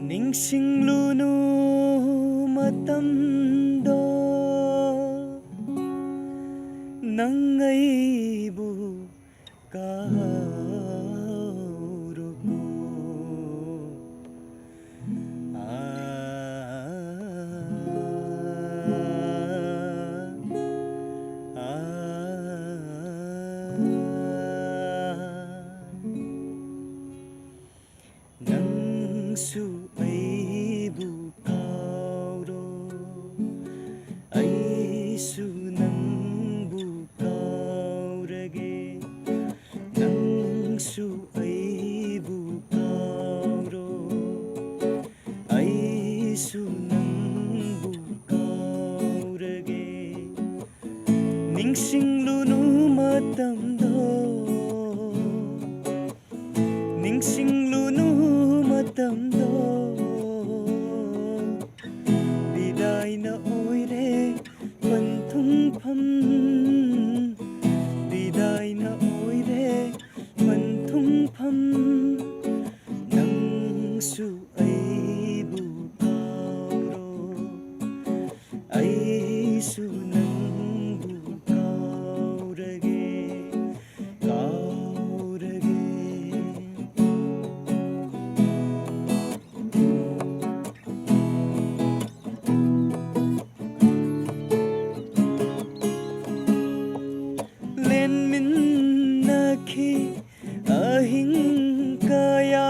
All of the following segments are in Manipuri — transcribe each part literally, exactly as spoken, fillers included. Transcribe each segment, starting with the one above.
ꯅꯤꯡꯁꯤꯡꯂꯨꯅꯨ ꯃꯇꯝꯗꯣ, ꯅꯪ ꯑꯩꯕꯨ ꯀꯥꯎꯔꯣꯀꯣ꯫ ꯅꯪꯁꯨ ꯑꯩꯕꯨ ꯀꯥꯎꯔꯣ, ꯑꯩꯁꯨ ꯅꯪꯕꯨ ꯀꯥꯎꯔꯒꯦ꯫ ꯅꯪꯁꯨ ꯑꯩꯕꯨ ꯀꯥꯎꯔꯣ, ꯑꯩꯁꯨ ꯅꯪꯕꯨ ꯀꯥꯎꯔꯒꯦ꯫ ꯅꯤꯡꯁꯤꯡꯂꯨꯅꯨ ꯃꯇꯝꯗꯣ, ꯅꯤꯡꯁꯤꯡꯂꯨꯅꯨ ꯃꯇꯝꯗꯣ꯫ ꯕꯤꯗꯥꯏꯅ ꯑꯣꯏꯔꯦ ꯄꯟꯊꯨꯡꯐꯝ, ꯕꯤꯗꯥꯏꯅ ꯑꯣꯏꯔꯦ ꯄꯟꯊꯨꯡꯐꯝ꯫ ꯅꯪꯁꯨ ꯑꯩꯕꯨ ꯀꯥꯎꯔꯣ, ꯑꯩꯁꯨ ꯅꯪꯕꯨ ꯀꯥꯎꯔꯒꯦ, ꯀꯥꯎꯔꯒꯦ꯫ ꯂꯦꯟꯃꯤꯟꯅꯈꯤ ꯑꯍꯤꯡ ꯀꯌꯥ,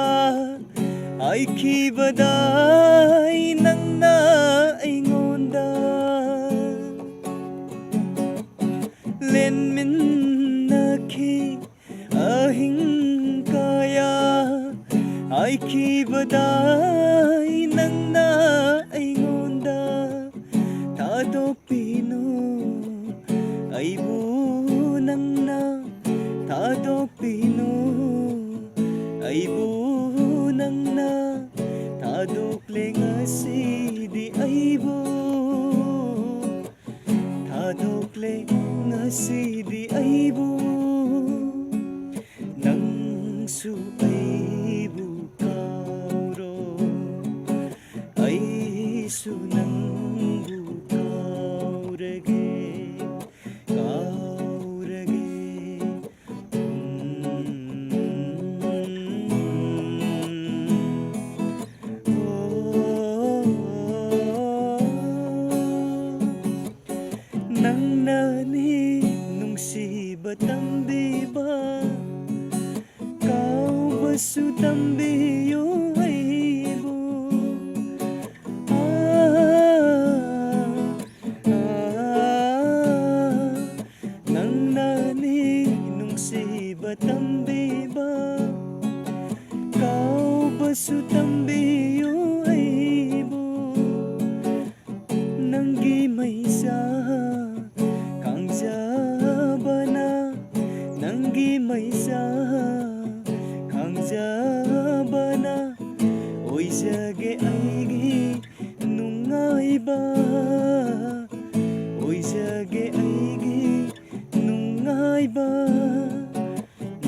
ꯍꯥꯏꯈꯤꯕꯗꯥꯏ ꯅꯪꯅ ꯑꯩꯉꯣꯟꯗ꯫ ꯂꯦꯟꯃꯤꯟꯅꯈꯤ ꯑꯍꯤꯡ ꯀꯌꯥ, ꯍꯥꯏꯈꯤꯕꯗꯥꯏ ꯅꯪꯅ ꯑꯩꯉꯣꯟꯗ꯫ ꯊꯥꯗꯣꯛꯄꯤꯅꯨ ꯑꯩꯕꯨ ꯅꯪꯅ, ꯊꯥꯗꯣꯛꯄꯤꯅꯨ ꯑꯩꯕꯨ ꯅꯪꯅ꯫ ꯊꯥꯗꯣꯛꯂꯦ ꯉꯁꯤꯗꯤ ꯑꯩꯕꯨ, ꯊꯥꯗꯣꯛꯂꯦ ꯉꯁꯤꯗꯤ ꯑꯩꯕꯨ꯫ ꯅꯪꯁꯨ ꯇꯝꯕꯤꯕ, ꯀꯥꯎꯕꯁꯨ ꯇꯝꯕꯤꯌꯨ ꯑꯩꯕꯨ꯫ ꯑꯥ, ꯑꯥ, ꯅꯪꯅꯅꯤ ꯅꯨꯡꯁꯤꯕ ꯇꯝꯕꯤꯕ, ꯀꯥꯎꯕꯁꯨ ꯇꯝꯕꯤꯌꯨ ꯑꯩꯕꯨ꯫ ꯅꯪꯒꯤ ꯃꯩꯁꯥ ꯈꯥꯡꯖꯕꯅ, ꯅꯪꯒꯤ ꯃꯩꯁꯥ ꯈꯥꯡꯖꯕꯅ ꯑꯣꯏꯖꯒꯦ ꯑꯩꯒꯤ ꯅꯨꯡꯉꯥꯏꯕ, ꯑꯣꯏꯖꯒꯦ ꯑꯩꯒꯤ ꯅꯨꯡꯉꯥꯏꯕ꯫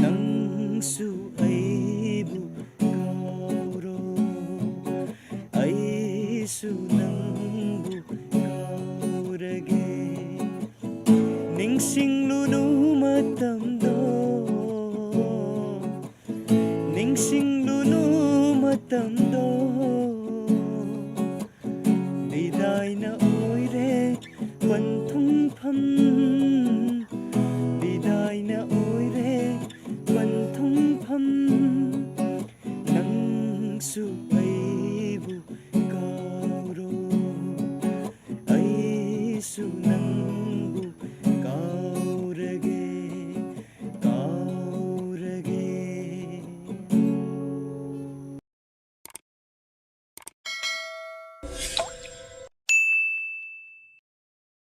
ꯅꯪꯁꯨ ꯑꯩꯕꯨ ꯀꯥꯎꯔꯣ, ꯑꯩꯁꯨ ꯅꯪꯕꯨ ꯀꯥꯎꯔꯒꯦ꯫ ꯅꯤꯡꯁꯤꯡꯂꯨꯅꯨ ꯃꯇꯝꯗꯣ, ꯅꯤꯡꯁꯤꯡꯂꯨꯅꯨ ꯃꯇꯝꯗꯣ꯫ ꯕꯤꯗꯥꯏꯅ ꯑꯣꯏꯔꯦ ꯄꯟꯊꯨꯡꯐꯝ, ꯕꯤꯗꯥꯏꯅ ꯑꯣꯏꯔꯦ ꯄꯟꯊꯨꯡꯐꯝ꯫ ꯅꯪꯁꯨ